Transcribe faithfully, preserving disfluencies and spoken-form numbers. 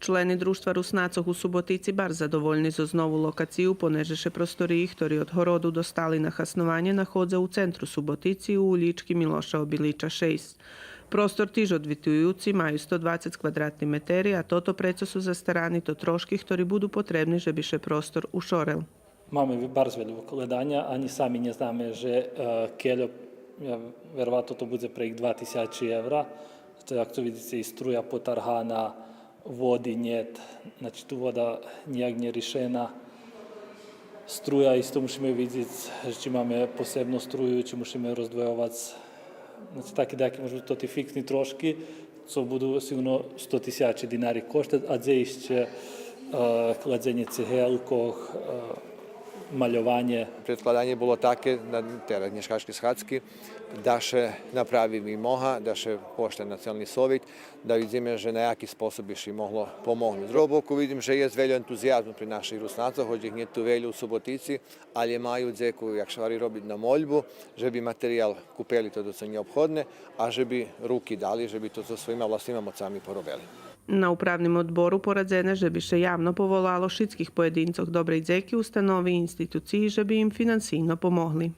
Члени Дружтва Руснацох у Суботици барз задовольни зоз нову локацию, понеже ше просториї хтори од городу достали на хаснованє находза у центру Суботици у улїчки Милоша Обилича шейсц. Простор тиж одвитуюци, маю сто двацец квадратни метери, а тото прецо су застарани тотрошки хтори буду потребни же би ше простор ушорел. Маме барз вельо гледаня, анї сами нє знаме же, е, кельо, е, вероватно то будзе прейґ два тисячи евра. Як то видзице, и струя потаргана, води нєт, значи ту вода нїяк нє ришена. Струя исто мушиме видзиц, же чи маме посебну струю, чи мушиме роздвойовац. Значи таки даяки можу тоти фиксни трошки, цо буду сиґурно сто тисячи динари коштац, а дзе ище, е, кладзенє цегелкох, е, мальованє. Предкладанє було таке на тераз нєшкашки схадзки, да ше направи вимога, да ше поштує Национални совит, да видзиме же на яки способ би ше могло помогнуц. З другого боку видзим же єст вельо ентузиязму при наших Руснацох, гоч их нєт ту вельо у Суботици, алє маю дзеку, як ше гвари, робиц на мольбу, же би материял купели тото цо нєобходне, а же би руки дали, же би тото своїма властнима моцами поробели. На управним одбору порадзене же би ше явно поволало шицких поєдинцох добрей дзеки, установи и институциї же би им финансийно помогли.